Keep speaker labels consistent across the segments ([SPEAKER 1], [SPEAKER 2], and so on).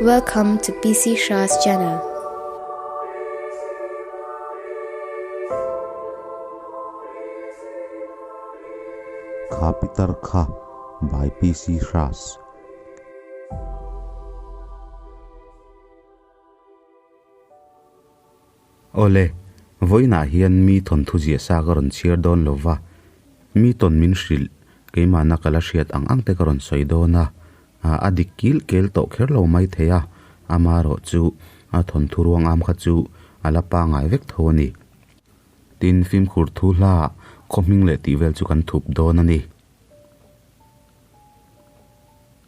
[SPEAKER 1] Welcome to PC Shah's channel.
[SPEAKER 2] Kha pitar kha by PC Hras. Awle, vawiinah hian mi thawnthu ziah sa ka rawn chhiar dawn lo va, mi tawn min hrilh, keimahna ka la hriat ang ang te ka rawn sawi dawn a, a dik kil kel tawh kher lo mai thei a, amaherawh chu a thawnthu ruang am kha chu a la pangai vek tho a ni. Tin, fimkhur thu hla khaw hming leh tih vel chu kan thup dawn a ni.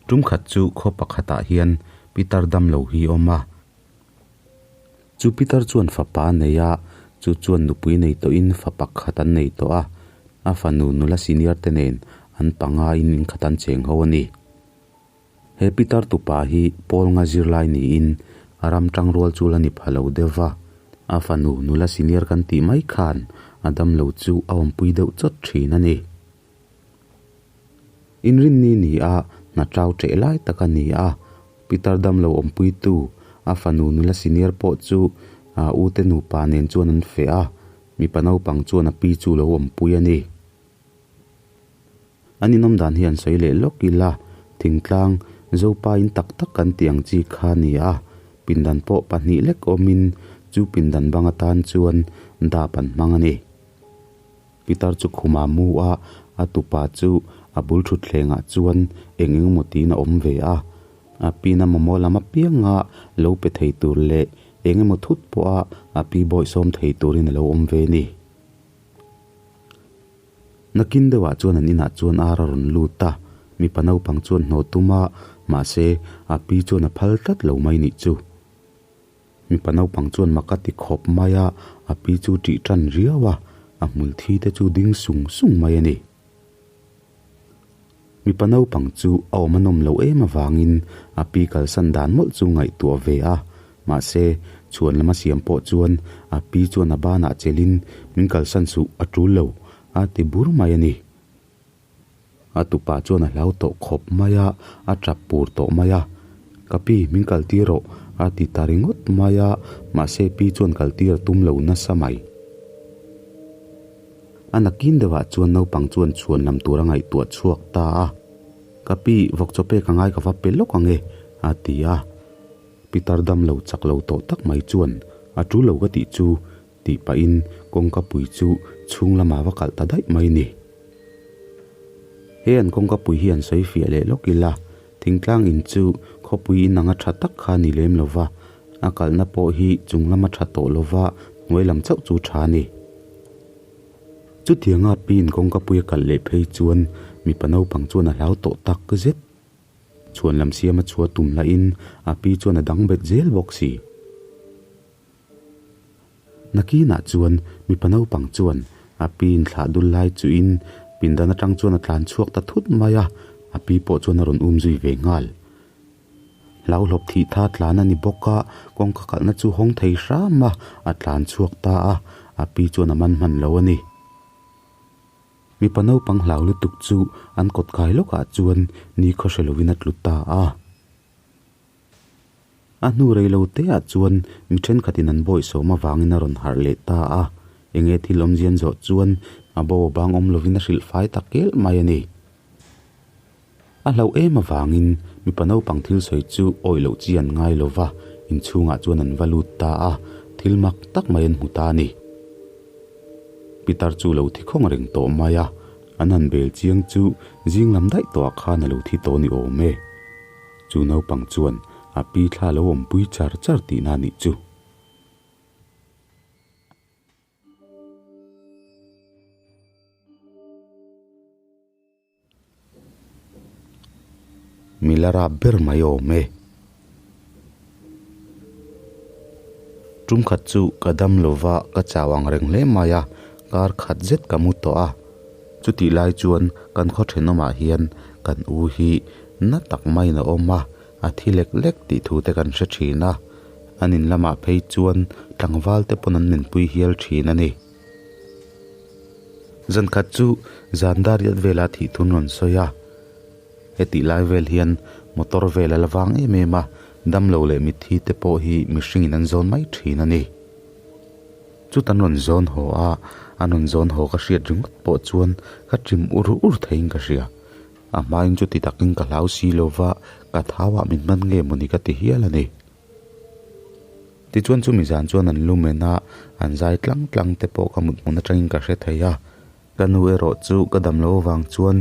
[SPEAKER 2] Tum khat chu khaw pakhatah hian Pitar damlo hi a awm a. Chu Pitar chuan fapa a nei a, chu chuan nupui nei tawhin fa pakhat an nei tawh a, a fanu nula senior te nen an panga in inkhat an cheng ho a ni. He Pitar tupa hi Paul nga zirlai niin a ram tangrual chu la ni pha lo deuh va, a fanu nula senior kan tih mai khan a damlo chu a awmpui deuh chawt thin a ni. Inrinni ni a hna tau ṭeh lai tak a ni a, Pitar damlo awmpuitu a fanu nula senior pawh chu a ute nupa nen chuan an feh a, mipa naupang chuan a pi chu lo awmpui a ni. An inawm dan hi an sawi leh lawk ila, thingtlang Zopa in tak tak kan tih ang chi kha a ni a, pindan pawh pahnih lek awmin chu pindan bang atan chuan dap an hmang a ni. Pitar chu khuma mu a, a tupa chu a bul thutthlengah chuan eng eng emaw tiin a awm ve a. A pin a mamawh lam apianga lo pe thei tur leh eng emaw thut pawha a pi bawihsawm thei turin a lo awm ve ni. Nakin deuhah chuan an inah chuan ar a rawn lut a, mipa naupang chuan hnawh tum a, mahse a pi chuan a phal tlat lo mai nih chu. Mipa naupang chuan mak a ti khawp mai a, a pi chu ṭih ṭan riau a, a hmul thi te chu ding sung sung mai a ni. Mipa naupang chu a awm a nawm loh em avangin a pi kalsan dan mawlh chu ngaihtuah ve a, mahse chhuan lama siam pawh chuan a pi chuan a banah chelhin min kalsan suh a ṭul lo a ti bur mai a ni. A tupa chuan a hlau tawh khawp mai a, a tap pur tawh mai a. Ka pi, min kal tir rawh, a ti ta ringawt mai a, mahse pi chuan kal tir a tum lo nasa mai. A nakin deuhah chuan naupang chuan chhuan lam tur a ngaihtuah chhuak ta a. Ka pi, vawk chaw pek a ngai ka va pe lawk ang e, a ti a. Pitar dam lo chak lo tawh tak mai chuan a tul lo ka tih chu tih pahin kawngka pui chu chhung lamah va kalh ta daih mai ni. He an kawngka pui hi an sawi fiah leh lawk ila, thingtlang in chu khawpui in anga tha tak kha a ni lem lo va, a kalhna pawh hi chung lama tha tawh lo va, hnuai lam chauh chu tha a ni. Chutianga pin kawngka pui a kalh leh phei chuan mipa naupang chuan a hlau tawh tak zet. Chhuan lam siama chhuah tum lahin a pi chuan a dang bet zel bawk si. Nakinah chuan mipa naupang chuan a pi inthlah dul lai chuhin pindan atang chuan a tlan chhuak ta thut mai a, a pi pawh chuan a rawn um zui ve nghal. Hlauhlawp thih tha tlan a ni bawk a, kawngka kalhna chu hawng thei hram a, a tlan chhuak ta a, a pi chuan a man hman lo a ni. Mipa naupang hlau lutuk chu an kawt kai lawkah chuan ni khawhre lovin a tlu ta a. A hnu rei lo te ah chuan mi thenkhatin an bawihsawm avangin a rawn harh leh ta a, enge thil awmzian zawh chuan a bo a bang awm lovin a hrilh fai ta kelh mai a ni. A hlauh em avangin mipa naupang thil sawi chu awih loh chi an ngai lo va, inchhungah chuan an va lut ta a, thil mak tak mai an hmu ta a ni. Pitar chu lo thi khawng reng tawh mai a, an han bel chiang chu zing lam daih tawhah khan a lo thi tawh ni awm e. Chu naupang chuan a pi thla lo awmpui char char tihna a nih chu. Mi la rap ber mai awm e. Tum khat chu ka dam lova ka chau ang reng hle mai a, kar khat zet ka mu tawh a. Chutih lai chuan kan khaw thenawmah hian kan u hi na tak maiin a awm a, a thi lek lek tih thu te kan hre thin a. An in lamah phei chuan tlangval te pawn an menpui hial thin a ni. Zan khat chu zan dar riat velah thih thun rawn sawi a, hetih lai vel hian motor vel a la vang em em a, Damlo leh mitthi te pawh hi mihringin an zawn mai thin a ni. Chut an rawn zawn haw a, an rawn zawn haw ka hriat ringawt pawh chuan ka ṭim ur ur theiin ka hria. A hmain chuti takin ka hlau si lo va, ka thauah min hman nge mawni ka ti hial a ni. Tichuan chumi zan chuan an lumen a, an zai tlang tlang te pawh ka mut hmun atangin ka hre thei a. Ka nu erawh chu ka dam loh avang chuan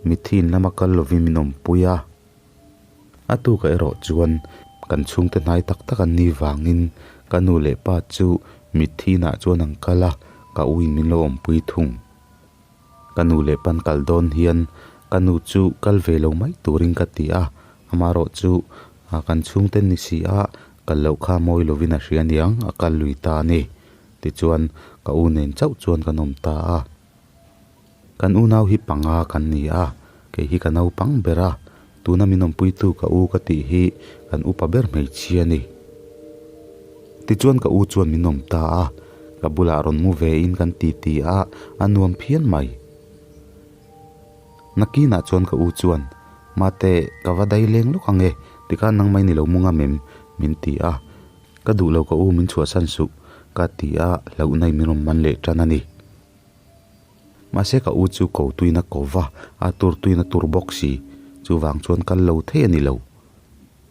[SPEAKER 2] mitthi in lama kal lovin min awmpui a. A tukah erawh chuan kan chhungte hnai tak tak an nih vangin ka nu leh pa chu mitthi inah chuan an kal a, ka u in min lo awmpui thung. Ka nu leh pan kal dawn hian ka nu chu kal ve lo mai turin ka ti a, amaherawh chu kan chhungte ni si a, kal loh kha mawi lovin a hria aniang a kal lui ta a ni. Tichuan ka u nen chauh chuan kan awm ta a. Kan unau hi panga kan ni a, kei hi ka naupang ber a, tuna min awmpuitu ka u ka tih hi kan upa ber hmeichhia a ni. Tichuan ka u chuan min awm ta a, ka bulah rawn mu vein kan ti ti a, a nuam phian mai. Nakinah chuan ka u chuan, Mate, ka va dai leng lawk ang e, tikhan nangmah in i lo mu ngam em? min ti a. Ka duh lo ka u min chhuahsan suh, ka ti a, hlauhna in min rawn man leh tan a ni. Mahse ka u chu ko tuina ko va, a tur tuina tur bawk si, chuvang chuan kal lo thei a ni lo.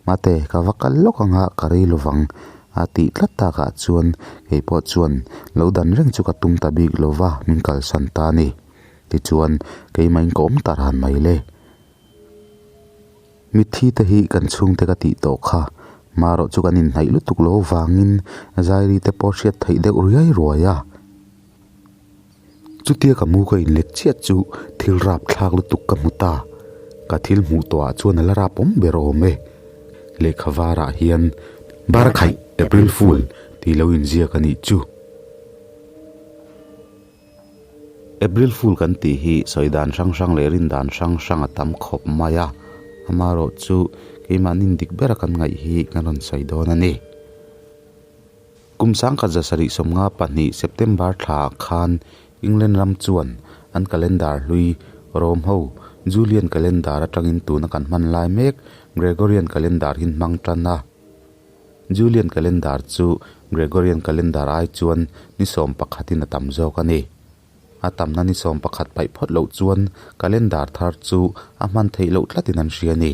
[SPEAKER 2] Mate, ka va kal lawk anga ka rei lovang a tih tlat takah chuan kei pawh chuan lo dan reng chu ka tum ta bik lo va, min kalsan ta a ni. Tichuan keimah in ka awm ta ran mai le. Mitthi te hi kan chhungte ka tih tawh kha, marawh chu kan inhnaih lutuk lo vangin zairi te pawh hriat theih deuh riai ruai a. Chutia ka mu ka inlet chiah chu thil rap thlak lutuk ka hmu ta. Ka thil hmuh tawhah chuan a la rap awm ber awm e. Lehkha varah hian Barakhaih April Fool tih lo inziak a nih chu. April Fool kan tih hi sawi dan hrang hrang leh rin dan hrang hrang a tam khawp mai a. Amaherawh chu keimahni dik bera kan ngaih hi kan rawn sawi dawn a ni. Kum 1772 September thlaah khan England ram chuan an calendar hlui Rome ho Julian calendar atangin tuna kan hman lai mek Gregorian calendar hi an hmang tan a. Julian calendar chu Gregorian calendar ai chuan ni sawmpakhatin a tam zawk a ni. A tamna ni sawmpakhat paih phawt loh chuan calendar thar chu a hman theih loh tlatin an hria a ni.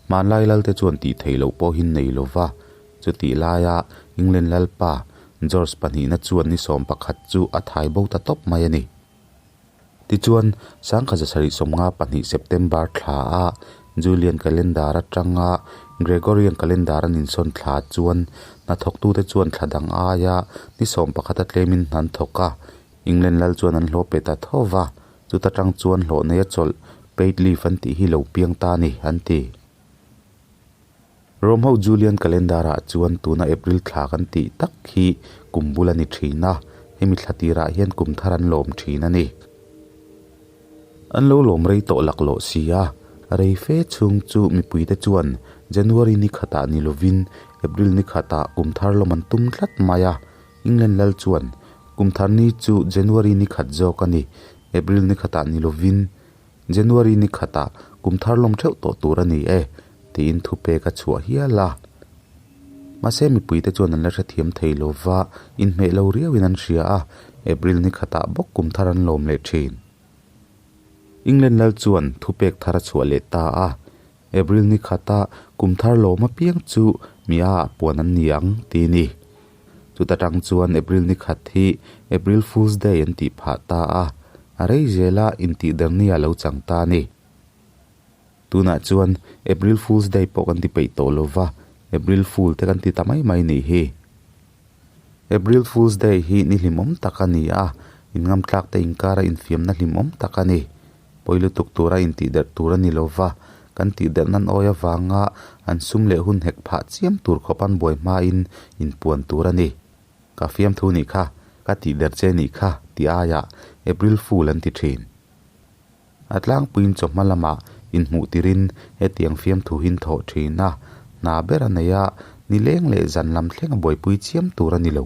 [SPEAKER 2] Hmanlai lalte chuan tih theih loh pawhin nei lova, chutih laia England lalpa George pahnihna chuan ni 11 chu a thai bo ta tawp mai a ni. Tichuan, 1772 September thla a Julian calendar atanga Gregorian calendar an insawn thla chuan hnathawktute chuan thla dang aia ni 11 a tlemin hna an thawk a, England lal chuan an hlawh pe ta tho va. Chuta tang chuan hlawh nei a chawlh, paid leave an tih hi lo piang ta a ni, an ti. Rome ho Julian calendar ah chuan tuna April thla kan tih tak hi kum bul a ni thin a, hemi thla tirah hian kum thar an lawm thin a ni. An lo lawm rei tawh laklawh si a, rei fe chhung chu mipuite chuan January ni khatah ni lovin April ni khatah kum thar lawm an tum tlat mai a, England lal chuan kum thar ni chu January ni khat zawk a ni, April ni khatah ni lovin January ni khatah kum thar lawm theuh tawh tur a ni e, tiin thupek a chhuah hial a. Mahse mipuite chuan an la hrethiam thei lo va, inhmeh lo riauin an hria a, April ni khatah bawk kum thar an lawm leh thin. England lal chuan thupek thar a chhuah leh ta a, April ni khata kum thar lawm apiang chu mi a ah puan an ni ang ti ni. Chuta tang chuan April ni khat hi April Fool's Day an tih phah ta a, a rei zela intihder ni a lo chang ta a ni. Tunah chuan April Fool's Day pawh kan ti peih tawh lo va, April Fool te kan ti ta mai mai nih hi. April Fool's Day hi ni hlimawm tak a ni a, inngamtlak te inkara infiamna hlimawm tak a ni. Pawi lutuk tura intihderh tur a ni lo va, kan tihderh nan awi avanga an sum leh hun hek phah chiam tur khawp an buai hmain inpuan tur a ni. Ka fiamthu nih kha, ka tihderh che nih kha tih aiah April Fool an ti thin. A tlangpuiin chawhma lamah inhmuh tirin hetiang fiamthu hi an thawh thin a, hna ber a nei a, nileng leh zan lam thleng a buaipui chiam tur a ni lo.